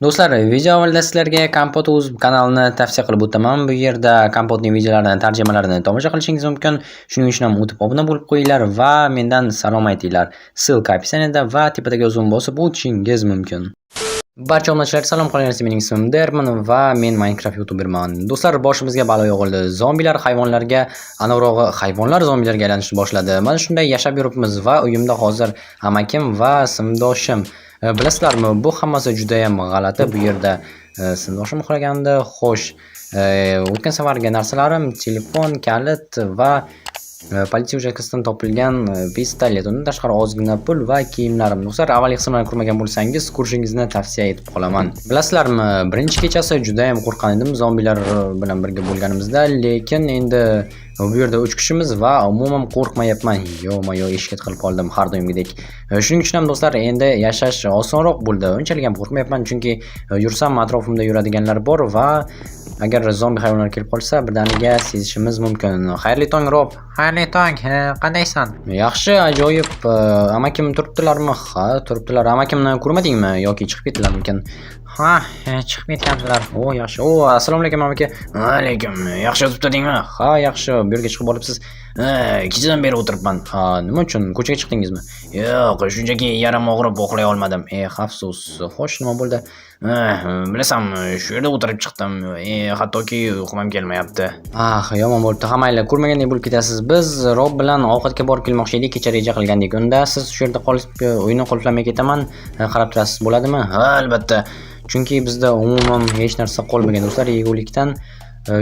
Do'stlar, video avvalida sizlarga Kompot.uz kanalini tavsiya qilib o'taman. Bu yerda Kompotning videolarini, tarjimalarini tomosha qilishingiz mumkin. Shuning uchun ham o'tib obuna bo'lib qo'yinglar va mendan salom aytinglar. Ссылка описание da va tepadagi yozuvni bosib o'tishingiz mumkin. Barcha obunachilarga salom, qolayversa, mening ismim Derman va men Minecraft youtuberman. Do'stlar, boshimizga balo yog'ildi. Zombilar hayvonlarga, aniqrog'i hayvonlar zombilarga aylanishni boshladi. Mana shunday yashab yuribmiz va uyimda hozir amakim va sinfdoshim. Bilasizlarmi, bu hammasi juda ham g'alati. Bu yerda sinfdoshim uxlagandi. Xo'sh, o'tgan safargi narsalarim: telefon, kalit va politsiya uchastkasidan topilgan pistolet. Undan tashqari ozgina pul va kiyimlarim. Do'stlar, avvalgi qismlarni ko'rmagan bo'lsangiz, ko'rishingizni tavsiya etib qolaman. Bilasizlarmi, birinchi kechasi juda ham qo'rqqan edim zombilar bilan birga bo'lganimizda, lekin endi bu yerda 3 kishimiz va umuman qo'rqmayapman. Yo-moyo, eshikka tiqilib qoldim har doimgidek. Shuning uchun ham, do'stlar, endi yashash osonroq bo'ldi. Unchalik ham qo'rqmayapman, chunki yursam, atrofimda yuradiganlar bor va agar zombi hayvonlar kelib qolsa, birdaniga sezishimiz mumkin. Xayrli tong, Rob. Xayrli tong, qandaysan? Yaxshi, ajoyib. Amakim turibdilarmi? Ha, turibdilar. Amakimni ko'rmadingmi yoki chiqib ketdilarmikin? Ha, chiqib ketgandilar. O, yaxshi. O, assalomu alaykum, amaki. Alaykum. Yaxshi yotib turdingmi? Ha, yaxshi. Bu yerga chiqib olibsiz. Ha, kechadan beri o'tiribman. Ha, nima uchun? Ko'chaga chiqdingizmi? Yo'q, shunchaki yarim og'rib uxlay olmadim. Eh, afsus. Xo'sh, nima bo'ldi? Bilasanmi, shu yerda o'tirib chiqdim. Hattoki uyqum ham kelmayapti. Ah, yomon bo'libdi. Ha, mayli, ko'rmagandek bo'lib ketasiz. Biz Rob bilan ovqatga borib kelmoqchi edik, kecha reja qilgandik. Unda siz shu yerda qolib, uyni qulflamay ketaman. Qarab turasiz, bo'ladimi? Ha, albatta. Chunki bizda umuman hech narsa qolmagan, do'stlar, yegulikdan.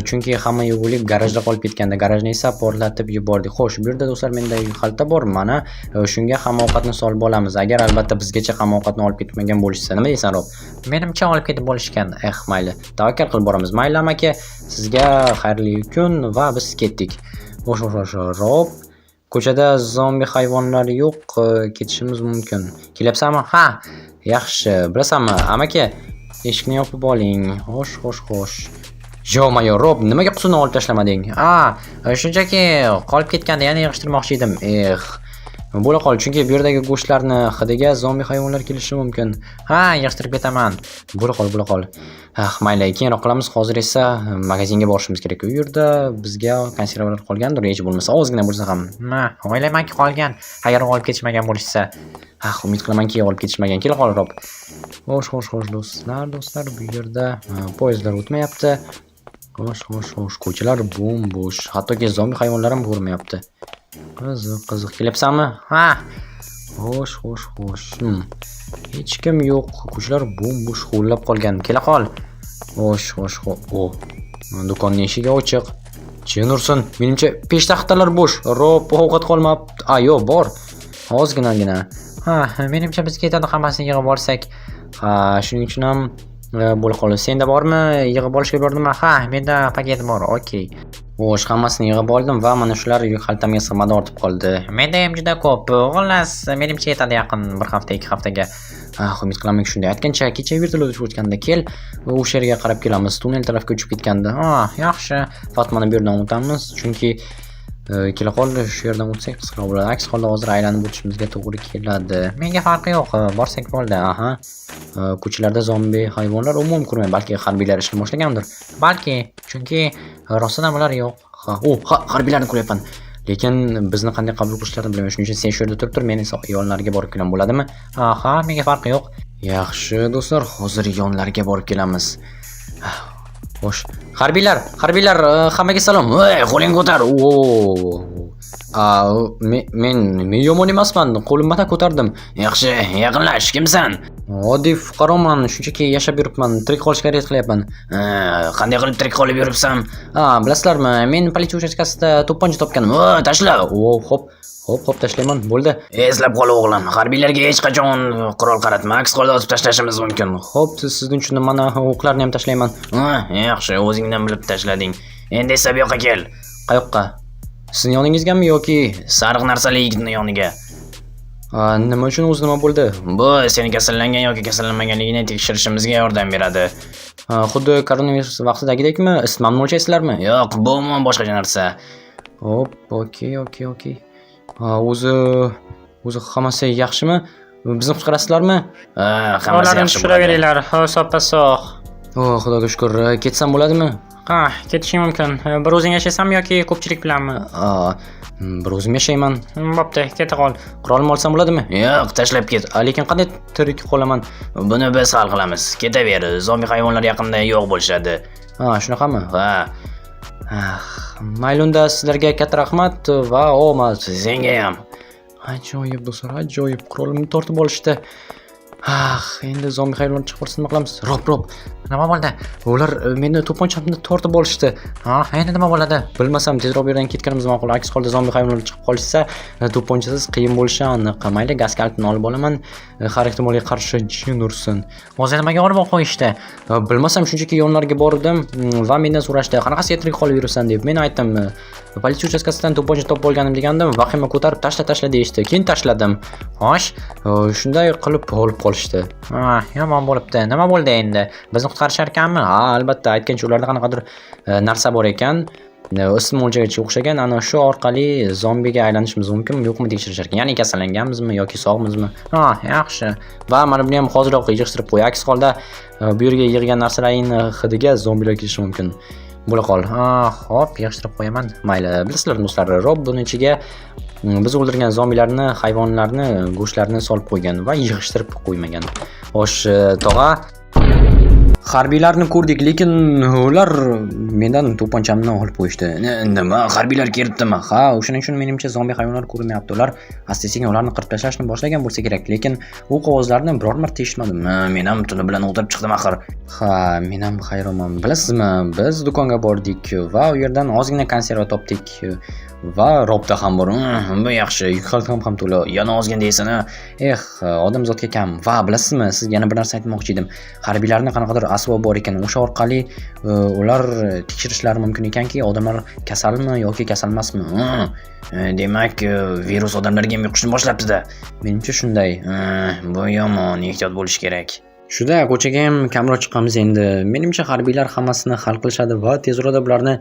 Chunki hamma yegulik garajda qolib ketgandi. Garajni esa portlatib yubordik. Xo'sh, bu yerda, do'stlar, menda xalta bor. Mana shunga hamma ovqatni solib olamiz. Agar albatta bizgacha hamma ovqatni olib ketmagan bo'lishsa. Nima deysan, Rob? Menimcha, olib ketib bo'lishgan. Eh, mayli. Tavakkal qilib boramiz. Mayli, amaki, sizga xayrli kun va biz ketdik. Xo'sh, xo'sh, xo'sh, Rob. Ko'chada zombi hayvonlar yo'q, ketishimiz mumkin. Kelyapsanmi? Ha. Yaxshi. Bilasanmi, amaki, eshikni yopib oling. Xo'sh, xo'sh, xo'sh. Yo-moyo, Rob, nimaga qutini olib tashlamading? A, shunchaki qolib ketganda yana yig'ishtirmoqchi edim. Eh, bo'la qol, chunki bu yerdagi go'shtlarni hidiga zombi hayvonlar kelishi mumkin. Ha, yig'ishtirib ketaman. Bo'la qol, bo'la qol. Ah, mayli, keyinroq qilamiz. Hozir esa magazinga borishimiz kerak. U yerda bizga konservalar qolgandir, hech bo'lmasa ozgina bo'lsa ham. Ma, o'ylaymanki qolgan. Agar olib ketishmagan bo'lishsa. Ah, umid qilamanki, olib ketishmagan. Kela qol, Rob. Xo'sh, xo'sh, xo'sh, do'stlar, do'stlar, bu yerda poyezdlar o'tmayapti. Xo'sh, xo'sh, xo'sh, ko'chalar bo'm-bo'sh. Hattoki zombi hayvonlar ham ko'rinmayapti. Qiziq, qiziq. Kelyapsanmi? Ha. Xo'sh, xo'sh, xo'sh. Hech kim yo'q. Ko'chalar bo'm-bo'sh, huvullab qolgan. Kela qol. Xo'sh, xo'sh, xo'sh. O. Do'konning eshigi ochiq. Jin ursin. Menimcha peshtaxtalar bo'sh. Rob, ovqat qolmabdi. A, yo'q, bor. Ozginagina. Ha, menimcha bizga yetadi hammasini yig'ib olsak. Ha, shuning uchun ham bo'la qoldi. Senda bormi? Yig'ib olishga bordim. Ha, menda paket bor. Okey. Xo'sh, hammasini yig'ib oldim va mana shular yuk xaltamga sig'madi, ortib qoldi. Menda ham juda ko'p. Xullas, menimcha yetadi yaqin bir hafta, 2 haftaga. Ah, umid qilamanki shunday. Aytgancha, kecha vertolyot uchib o'tganda, kel, o'sha yerga qarab kelamiz. Tunnel tarafga uchib ketgandi. Ah, yaxshi. Faqat mana bu yerdan o'tamiz, chunki kela qoldi, shu yerdan o'tsak qisqaroq bo'ladi. Aks holda hozir aylanib o'tishimizga to'g'ri keladi. Menga farqi yo'q, borsak bo'ldi. Aha. Ko'chalarda zombi hayvonlar umuman ko'rmayman. Balki harbiylar ishni boshlagandir. Balki, chunki rostdan ular yo'q. Ha, o, ha, harbiylarni ko'ryapman. Lekin bizni qanday qabul qilishlarini bilmayman. Shuning uchun sen shu yerda turib tur, men esa yonlariga borib kelaman, bo'ladimi? Aha, menga farqi yo'q. Yaxshi, do'stlar, hozir yonlariga borib kelamiz. Xo'sh, harbiylar, harbiylar, hammaga salom. Ey, qo'ling ko'tar. O. A, men yomon emasman. Qo'lim mana ko'tardim. Yaxshi, yaqinlash, kimsan? Oddiy fuqaroman, shunchaki yashab yuribman, tirik qolishga harakat qilyapman. Ha, qanday qilib tirik qolib yuribsan? Ha, bilasizlarmi, men politsiya uchastkasida to'pponcha topgandim. O, tashla. O, xo'p. Xo'p, xo'p, tashlayman. Bo'ldi. Eslab qol, o'g'lim. Harbiylarga hech qachon qurol qaratma. Aks holda otib tashlashimiz mumkin. Xo'p, sizni uchun mana o'qlarni ham tashlayman. Ha, yaxshi, o'zingdan bilib tashlading. Endi esa bu yoqqa kel. Qayoqqa? Sizning yoningizgami yoki sariq narsali yigitning yoniga? Ha, nima uchun, o'zi nima bo'ldi? Bu seni kasallangan yoki kasallanmaganligini tekshirishimizga yordam beradi. Ha, xuddi koronavirus vaqtidagidekmi? Isitmamni o'lchaysizlarmi? Yo'q, bu umuman boshqacha narsa. Hop, okey. Ha, o'zi hammasi yaxshimi? Bizni qutqarasizlarmi? Ha, hammasi Ularni yaxshi bo'ladi. tushiraveringlar, soppa sog'. O, Xudoga shukur. Ketsam bo'ladimi? Ha, ketishing mumkin. Bir o'zing yashaysanmi yoki ko'pchilik bilanmi? A, bir o'zim yashayman. Bo'pti, keta qol. Qurolimni olsam bo'ladimi? Yo'q, tashlab ket. A, lekin qanday tirik qolaman? Buni biz hal qilamiz. Ketaver. Zombi hayvonlar yaqinda yo'q bo'lishadi. Ha, shunaqami? Ha, Ah, mayli unda sizlarga katta rahmat va omad. senga ham. Ajoyib do'stlar, ajoyib, qurolimni tortib olishdi. Ah, endi zombi hayvonlar chiqib qolsa nima qilamiz? Rob, Rob. Nima bo'ldi? Ular meni to'ponchamni tortib olishdi. Ha, endi nima bo'ladi? Bilmasam, tezroq bu yerdan ketganimiz ma'qul. Aks holda zombi hayvonlar chiqib qolishsa, to'pponchasiz qiyin bo'lishi aniq. Mayli, gaz kalitini olib olaman. Har ehtimolga qarshi jin ursin. O'zi nimaga olib qo'yishdi? Bilmasam, shunchaki yonlariga bordim va mendan so'rashdi, qanaqasiga tirik qolib yuribsan deb. Men aytdim, politsiya uchastkasidan to'pponcha topib olganim degandim, vahima ko'tarib tashla tashla deyishdi. Keyin tashladim. Xo'sh, Shunday qilib olib qolishdi. Ha, yomon bo'libdi. Nima bo'ldi endi? Bizni qutqarishar ekanmi? Ha, albatta, aytgancha ularda qanaqadir narsa bor ekan. Isitma o'lchagichga o'xshagan, ana shu orqali zombiga aylanishimiz mumkinmi, yo'qmi tekshirishar ekan. Ya'ni kasallanganmizmi yoki sog'mizmi? Ha, yaxshi. Va mana buni ham hoziroq yig'ishtirib qo'y. Aks holda bu yerga yig'gan narsalaringni hidiga zombilar kelishi mumkin. Bo'la qol. Ha, xo'p, yig'ishtirib qo'yaman. Mayli, bilasizlar do'stlar, Rob buni ichiga biz o'ldirgan zombilarni, hayvonlarni go'shtlarini solib qo'ygan va yig'ishtirib qo'ymagan. Xo'sh, tog'a, harbiylarni ko'rdik, lekin ular mendan to'ponchamni olib qo'yishdi. Nima? Harbiylar kelibdimi? Ha, o'shaning uchun menimcha zombi hayvonlar ko'rinmayapti. Ular asta-sekin ularni qirib tashlashni boshlagan bo'lsa kerak, lekin o'q ovozlarini biror marta eshitmadim. Ha, men ham tuni bilan o'tirib chiqdim axir. Ha, men ham hayronman. Bilasizmi, biz do'konga bordik va u yerdan ozgina konserva topdik va Robda ham bor. Bu yaxshi. Yuk xaltam ham to'la. Yana ozgina deysan, ha? Eh, odamzodga kam. Va bilasizmi, sizga yana bir narsa aytmoqchi edim. Harbiylarning qanaqadir asbobi bor ekan. O'sha orqali ular tekshirishlari mumkin ekanki, odamlar kasalmi yoki kasalmasmi. Demak, virus odamlarga ham yuqishni boshlabdi-da. Menimcha shunday. Bu yomon, ehtiyot bo'lish kerak. Shuda ko'chaga ham kamroq chiqamiz endi. Menimcha harbiylar hammasini hal qilishadi va tez orada bularni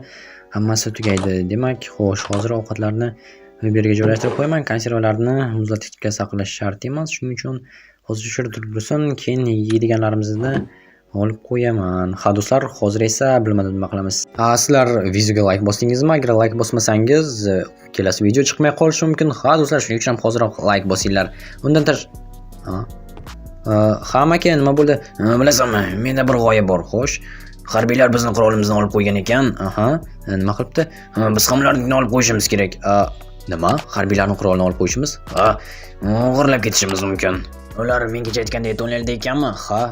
hammasi tugaydi. Demak, xo'sh, hozir ovqatlarni bu yerga joylashtirib qo'yaman. Konservalarni muzlatgichga saqlash shart emas. Shuning uchun hozir tushirib tursin, keyin yeydiganlarimizni olib qo'yaman. Ha do'stlar, hozir esa bilmadim nima qilamiz. Ha, sizlar videoga like bosdingizmi? Agar like bosmasangiz, kelasi video chiqmay qolishi mumkin. Ha do'stlar, shuning uchun ham hoziroq like bosinglar. Undan tashqari, ha. Ha aka, nima bo'ldi? Bilasanmi, menda bir g'oya bor. Xo'sh. Harbiylar bizni qurolimizni olib qo'ygan ekan. Aha, nima qilibdi? Biz ham ularnikini olib qo'yishimiz kerak. Nima? Harbiylarning qurolini olib qo'yishimiz? Ha, o'g'irlab ketishimiz mumkin. Ular men kecha aytgandek tunnelda ekanmi? Ha.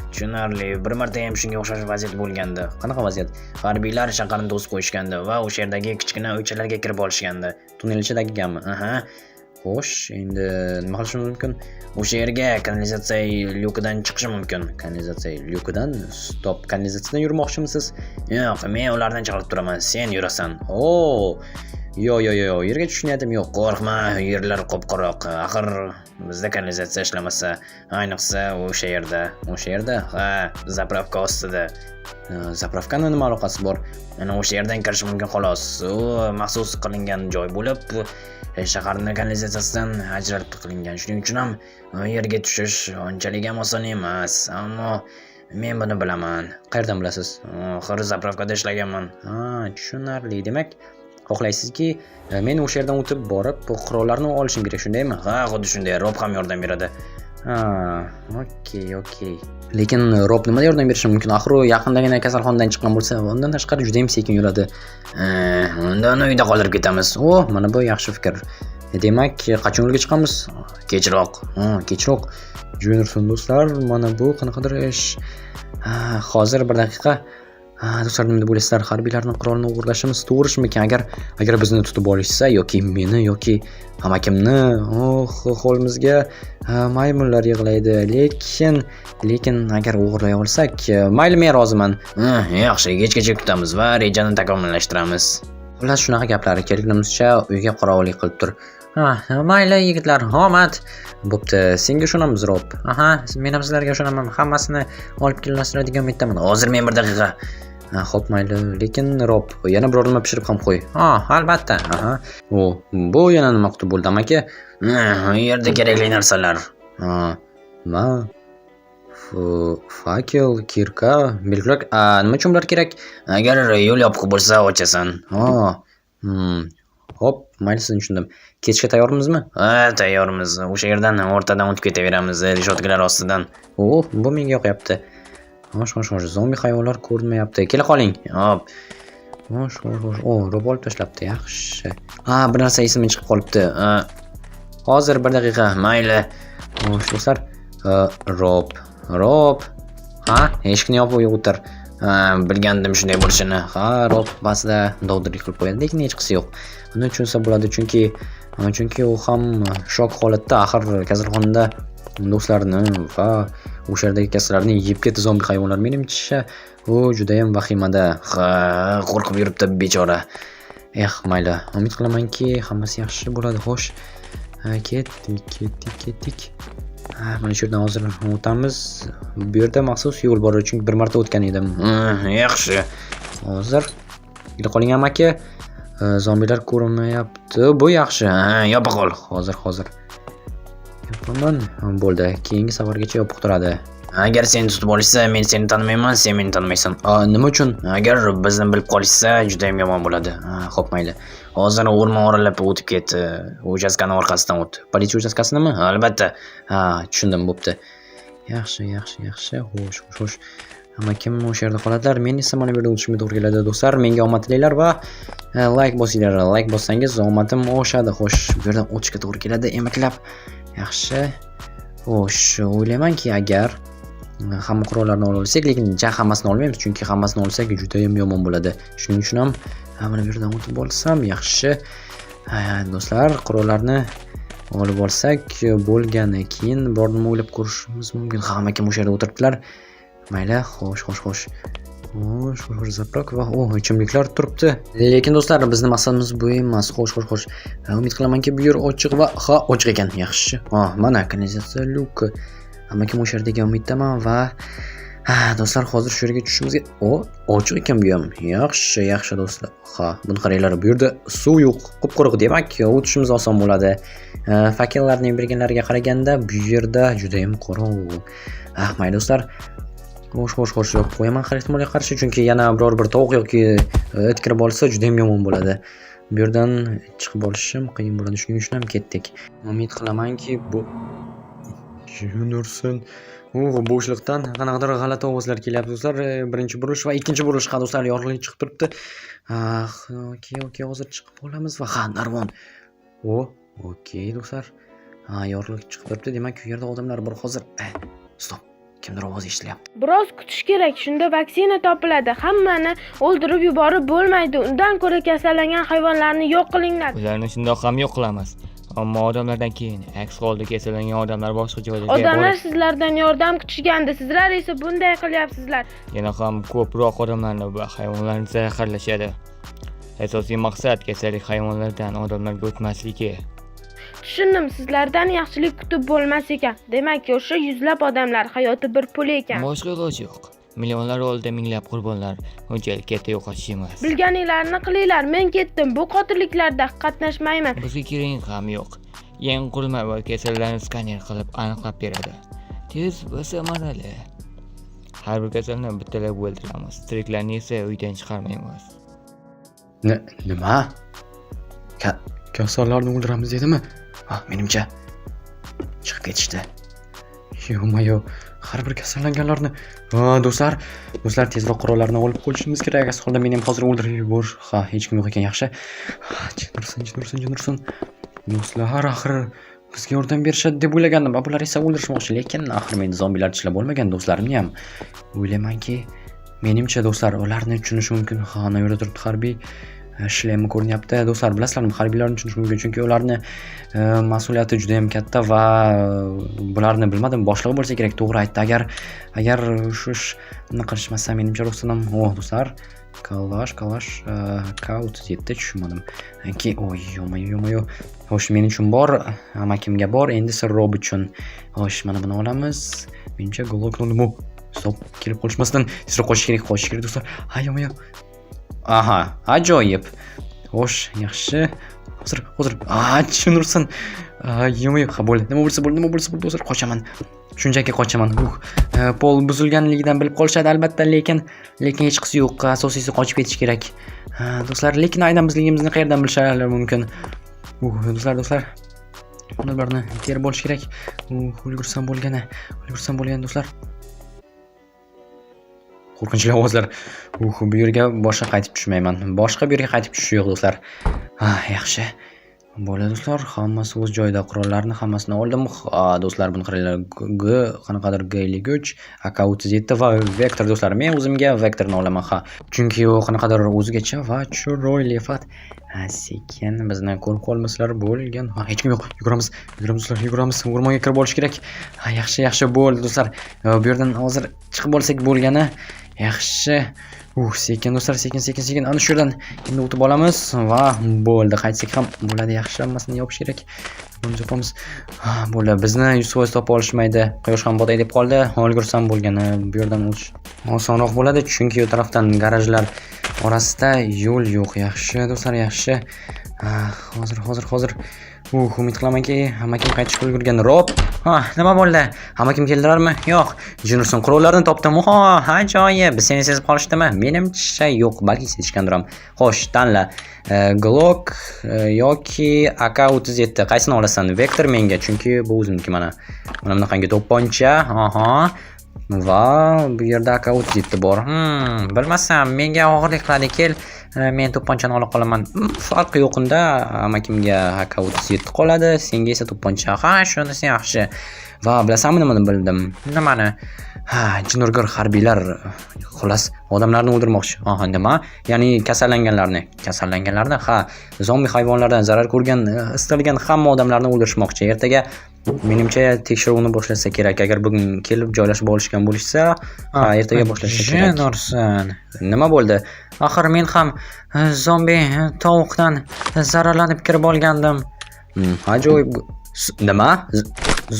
Tushunarli. Bir marta ham shunga o'xshash vaziyat bo'lgandi. Qanaqa vaziyat? Harbiylar shaharni to'sib qo'yishgandi va o'sha yerdagi kichkina uychalarga kirib olishgandi. Tunnel ichidagi? Aha. Xo'sh, endi nima qilishimiz mumkin? O'sha yerga kanalizatsiya lyukidan chiqishi mumkin. Kanalizatsiya lyukidan? Stop, kanalizatsiyadan yurmoqchimisiz? Yo'q, men ulardan chalib turaman, sen yurasan. O, yo yo yo, yerga tushish niyatim yo'q. Qo'rqma, yerlar qop-qoroq. Axir bizda kanalizatsiya ishlamasa, ayniqsa o'sha yerda. O'sha yerda? Ha, zapravka ostida. Zapravkani nima aloqasi bor? Ana o'sha yerdan kirish mumkin xolos. U maxsus qilingan joy bo'lib, shaharni kanalizatsiyasidan ajralib qilingan. Shuning uchun ham yerga tushish unchalik ham oson emas. Ammo men buni bilaman. Qayerdan bilasiz? Axir zapravkada ishlaganman. Ha, tushunarli. Demak, xohlaysizki, men o'sha yerdan o'tib borib, qurollarni olishim kerak, shundaymi? Ha, xuddi shunday. Rob ham yordam beradi. Ha, okey, okey. Lekin Rob nimada yordam berishi mumkin? Axir u yaqindagina kasalxonadan chiqqan bo'lsa, undan tashqari juda ham sekin yuradi. Unda uni uyda qoldirib ketamiz. O, mana bu yaxshi fikr. Demak, qachon yo'lga chiqamiz? Kechroq. Ha, kechroq. Jo'nursin do'stlar, mana bu qanaqadir ish. Ha, hozir bir daqiqa. Ha, do'stlar, nima deb o'ylaysizlar? Harbiylarning qurolini o'g'irlashimiz to'g'rishmikan? Agar bizni tutib olishsa yoki meni yoki amakimni, oh, qo'limizga maymunlar yig'laydi. Lekin agar o'g'irlay olsak, mayli, men roziman. Yaxshi, kechgacha kutamiz va rejani takomillashtiramiz. Xullas, shunaqa gaplar. Kelgunimizcha uyga qorovullik qilib tur. Ha, mayli yigitlar, omad. Bo'pti, senga ishonamiz, Rob. Aha, men ham sizlarga ishonaman. Hammasini olib kelasizlar degan umiddaman. Hozir men bir daqiqa. Ha, xo'p, mayli, lekin Rob, yana biror nima pishirib ham qo'y. Ha, albatta. Aha. O, bu yana nima quti bo'ldi, amaki? U yerda kerakli narsalar. Nima? Факел, кирка, belgilar. Nima uchun bular kerak? Agar yo'l yopiq bo'lsa, ochasan. Ha. Hop, mayli, sizni tushundim. Ketishga tayyormizmi? Ha, tayyormiz. O'sha yerdan o'rtadan o'tib ketaveramiz, reshotkalar ostidan. Oh, bu menga yoqyapti. Xo'sh, xo'sh, xo'sh, zombi hayvonlar ko'rinmayapti. Kela qoling. Hop. Xo'sh, xo'sh, xo'sh. O, ro'b olib tashlabdi. Yaxshi. Ha, bir narsa esimdan chiqib qolibdi. Hozir bir daqiqa. Mayli. Xo'sh, do'stlar. Rob, Rob. Ha, eshikni yopib o'tir. Ha, bilgandim shunday bo'lishini. Ha, Rob ba'zida dovdirlik qilib qo'yadi, lekin hech qisi yo'q. Uni tushunsa bo'ladi, chunki u ham shok holatda, axir kasalxonada do'stlarini va o'sha yerdagi kasallarni yeb ketdi zombi hayvonlar. Menimcha, u judayam vahimada. Ha, qo'rqib yuribdi bechora. Eh, mayli. Umid qilamanki, hammasi yaxshi bo'ladi. Xo'sh, ketdik, ketdik, ketdik. Ha, mana shu yerdan hozir o'tamiz. Bu yerda maxsus yo'l bor, chunki bir marta o'tgan edim. Yaxshi. Hozir kela qoling, amaki. Zombilar ko'rinmayapti. Bu yaxshi. Ha, yopa qol. Hozir, hozir. Yopaman. Bo'ldi. Keyingi safargacha yopiq turadi. Agar seni tutib olishsa, men seni tanimayman, sen meni tanimaysan. Nima uchun? Agar bizni bilib qolishsa, juda ham yomon bo'ladi. Ha, xo'p, mayli. Hozir o'rmon oralab o'tib ket, uchastkani orqasidan o't. Politsiya uchastkasinimi? Albatta. Ha, tushundim, bo'pti. Yaxshi, yaxshi, yaxshi. Xo'sh, xo'sh, xo'sh. Hamma kim o'sha yerda qoladilar. Men esa mana bu yerda o'tishimga to'g'ri keladi, do'stlar. Menga omad tilanglar va like bosinglar. Like bossangiz omadim oshadi. Xo'sh, bu yerdan o'tishga to'g'ri keladi emaklab. Yaxshi. Xo'sh, o'ylaymanki, agar hamma qurollarni olib olsak, lekin ja hammasini olmaymiz, chunki hammasini olsak juda ham yomon bo'ladi. Shuning uchun ham mana bu yerdan o'tib olsam yaxshi. Ha, do'stlar, qurollarni olib olsak bo'lgani. Keyin bor nima o'ylab ko'rishimiz mumkin. Hamma kim o'sha yerda o'tiribdilar. Mayli, xo'sh, xo'sh, xo'sh. Xo'sh, xo'sh, xo'sh, заправка va ichimliklar turibdi. Lekin do'stlar, bizning maqsadimiz bu emas. Xo'sh, xo'sh, xo'sh. Umid qilamanki, bu yer ochiq va ha, ochiq ekan. Yaxshi. Ha, mana kanalizatsiya lyuki. Hamma kim o'sha yerda degan umiddaman va ha, do'stlar, hozir shu yerga tushishimizga, o, ochiq ekan bu ham. Yaxshi, yaxshi do'stlar. Ha, buni qaranglar, bu yerda suv yo'q, qup-quruq. Demak, o'tishimiz oson bo'ladi. Факел larning berganlariga qaraganda bu yerda juda ham qorong'u. Ah, mayli do'stlar. Xo'sh, xo'sh, xo'sh, yopib qo'yaman har ehtimolga qarshi, chunki yana biror bir tovuq yoki it kirib olsa juda ham yomon bo'ladi. Bu yerdan chiqib olishim qiyin bo'ladi, shuning uchun ham ketdik. Umid qilamanki, bu Jin ursin. Bo'shliqdan qanaqadir g'alati ovozlar kelyapti, do'stlar. Birinchi burilish va ikkinchi burilish, ha, do'stlar, yorug'lik chiqib turibdi. Ah, okey, okey, hozir chiqib olamiz va ha, narvon. O, okey, do'stlar. Ha, yorug'lik chiqib turibdi. Demak, u yerda odamlar bor hozir. Стоп. Kimdir ovozi eshitilyapti. Biroz kutish kerak, shunda vaksina topiladi. Hammani o'ldirib yuborib bo'lmaydi. Undan ko'ra kasallangan hayvonlarni yo'q qilinglar. Ularni shundoq ham yo'q qilamiz. Ammo odamlardan keyin, aks holda kasallangan odamlar boshqa joylarga Odamlar borib, sizlardan yordam kutishgandi, sizlar esa bunday qilyapsizlar. yana ham ko'proq odamlarni va hayvonlarni zaharlashadi. Asosiy maqsad kasallik hayvonlardan odamlarga o'tmasligi. Tushundim, sizlardan yaxshilik kutib bo'lmas ekan. Demak, o'sha yuzlab odamlar hayoti bir pul ekan. Boshqa iloj yo'q. Millionlar oldida minglab qurbonlar unchalik katta yo'qotish emas. Bilganinglarni qilinglar, men ketdim. Bu qotilliklarda qatnashmayman. Bizga keragi ham yo'q. Yangi qurilma va kasallarni skaner qilib aniqlab beradi. Tez va samarali. Har bir kasalni bittalab o'ldiramiz. Tiriklarni esa uydan chiqarmaymiz. Nima? Kasallarni o'ldiramiz dedimi? Ha, menimcha chiqib ketishdi. Ё-моё, har bir kasallanganlarni. Ha, do'stlar, do'stlar, tezroq qurollarni olib qo'yishimiz kerak. Aks holda meni ham hozir o'ldirib yubor. Ha, hech kim yo'q ekan, yaxshi. Ha, jin ursin, jin ursin, jin ursin. Do'stlar, axir bizga yordam berishadi deb o'ylagandim. Va bular esa o'ldirishmoqchi, lekin axir meni zombilar tishlab bo'lmagan do'stlarimni ham. O'ylaymanki, menimcha do'stlar, ularni tushunish mumkin. Ha, ana yerda turibdi harbiy shlemi ko'rinyapti. Do'stlar, bilasizlarmi, harbiylarni tushunish mumkin, chunki ularni mas'uliyati juda ham katta va bularni bilmadim, boshlig'i bo'lsa kerak, to'g'ri aytdi. Agar shu ishni qilishmasa, menimcha rostdan ham, oh, do'stlar, kalash, kalash, K37, tushunmadim. Ki, oy, ё-моё, ё-моё. Xo'sh, men uchun bor, amakimga bor, endi esa Rob uchun. Xo'sh, mana buni olamiz. Menimcha Glock nol. Стоп, kelib qolishmasdan tezroq qochish kerak, qochish kerak, do'stlar. Hay, ё-моё. Aha, ajoyib. Xo'sh, yaxshi. Hozir, hozir. A, jin ursin. Yo'q, ha bo'ldi. Nima bo'lsa bo'ldi, nima bo'lsa bo'ldi, do'stlar, qochaman. Shunchaki qochaman. Pol buzilganligidan bilib qolishadi albatta, lekin hech qisi yo'q. Asosiysi qochib ketish kerak. Do'stlar, lekin aynan bizligimizni qayerdan bilishlari mumkin? Do'stlar. Ularni terib olish kerak. Ulgursam bo'lgani, ulgursam bo'lgani do'stlar. Qo'rqinchli ovozlar. Bu yerga boshqa qaytib tushmayman. Boshqa bu yerga qaytib tushish yo'q do'stlar. Ha, yaxshi. Bo'ldi do'stlar, hammasi o'z joyida. Qurollarni hammasini oldim. Ha, do'stlar, buni qaranglar. G qanaqadir G53, AK-37 va Vector do'stlar. Men o'zimga Vectorni olaman, ha. Chunki u qanaqadir o'zgacha va chiroyli fat. Ha, sekin bizni ko'rib qolmasalar bo'lgan. Ha, hech kim yo'q. Yuguramiz, yuguramiz do'stlar, yuguramiz. O'rmonga kirib olish kerak. Ha, yaxshi, yaxshi bo'ldi do'stlar. Bu yerdan hozir chiqib olsak bo'lgani. Yaxshi. Sekin do'stlar, sekin, sekin, sekin. Ana shu yerdan endi o'tib olamiz va bo'ldi. Qaytsak ham bo'ladi. Yaxshi, hammasini yopish kerak. Yopamiz, yopamiz. Ha, bo'ldi. Bizni 100% topa olishmaydi. Quyosh ham botay deb qoldi. Ulgursam bo'lgani. Bu yerdan o'tish osonroq bo'ladi, chunki u tarafdan garajlar orasida yo'l yo'q. Yaxshi do'stlar, yaxshi. Ha, hozir, hozir, hozir. Umid qilamanki, hamma kim qaytishga ulgurgan. Rob, ha, nima bo'ldi? Hamma kim keldilarmi? Yo'q. Jinurson qurollarni topdim. Ha, ajoyib. Seni sezib qolishdimi? Menimcha yo'q, balki sezishgandir ham. Xo'sh, tanla. Glock yoki AK-37 qaysini olasan? Vector menga, chunki bu o'zimniki mana. Mana bunaqangi to'pponcha. Aha. Va bu yerda AK-37 bor. Bilmasam, menga og'irlik qiladi. Kel, men to'pponchani olib qolaman. Farqi yo'q unda. Amakimga AK-37 qoladi, senga esa to'pponcha. Ha, shunisi yaxshi. Va bilasanmi nimani bildim? Nimani? Ha, jinurgir harbiylar, xullas, odamlarni o'ldirmoqchi. Aha, nima? Ya'ni kasallanganlarni. Kasallanganlarni, ha, zombi hayvonlardan zarar ko'rgan, istalgan hamma odamlarni o'ldirishmoqchi. Ertaga menimcha tekshiruvni boshlasa kerak. Agar bugun kelib joylashib olishgan bo'lishsa, ha, ertaga boshlashsa kerak. Jinursin. Nima bo'ldi? Axir men ham zombi tovuqdan zararlanib kirib olgandim. Ajoyib. Nima?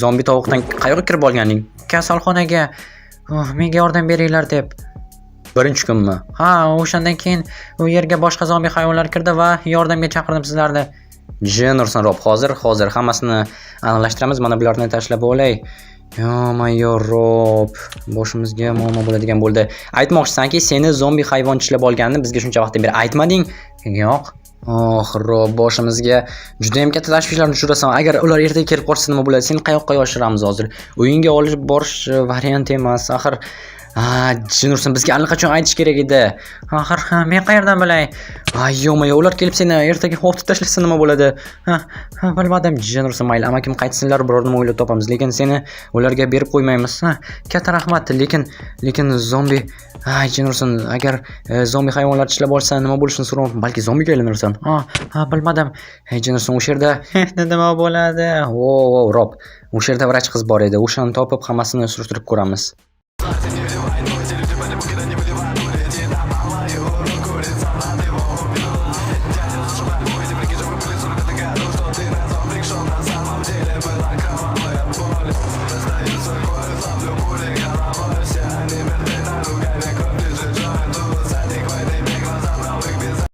Zombi tovuqdan qayoqqa kirib olganing? Kasalxonaga. Oh, menga yordam beringlar deb. Birinchi kunmi? Ha, o'shandan keyin u yerga boshqa zombi hayvonlar kirdi va yordamga chaqirdim sizlarni. Jinursin Rob, hozir, hozir hammasini aniqlashtiramiz. Mana bularni tashlab olay. Yo-mayo Rob, boshimizga muammo bo'ladigan bo'ldi. Aytmoqchisanki, seni zombi hayvon tishlab olganini bizga shuncha vaqtdan beri aytmading? Yo'q. Oh, Rob, boshimizga juda ham katta tashvishlarni tushirasan. Agar ular ertaga kelib qolsa nima bo'ladi? Seni qayoqqa yoshiramiz hozir? Uyingga olib borish variant emas. Axir, ha, Jinursin, bizga allaqachon aytish kerak edi. Axir, ha, men qayerdan bilay? Ay, yo'q, ular kelib seni ertaga otib tashlasa nima bo'ladi? Ha, ha, bilmadim. Jinursin, mayli, amakim qaytsinlar, biror nima o'ylab topamiz, lekin seni ularga berib qo'ymaymiz. Ha, katta rahmat, lekin zombi, ay, Jinursin, agar zombi hayvonlar tishlab olsa nima bo'lishini so'rab, balki zombiga aylanarsan. Ha, ha, bilmadim. Hey, Jinursin, o'sha yerda nima bo'ladi? Vo, vo, Rob, o'sha yerda vrach qiz bor edi. O'shani topib hammasini surishtirib ko'ramiz.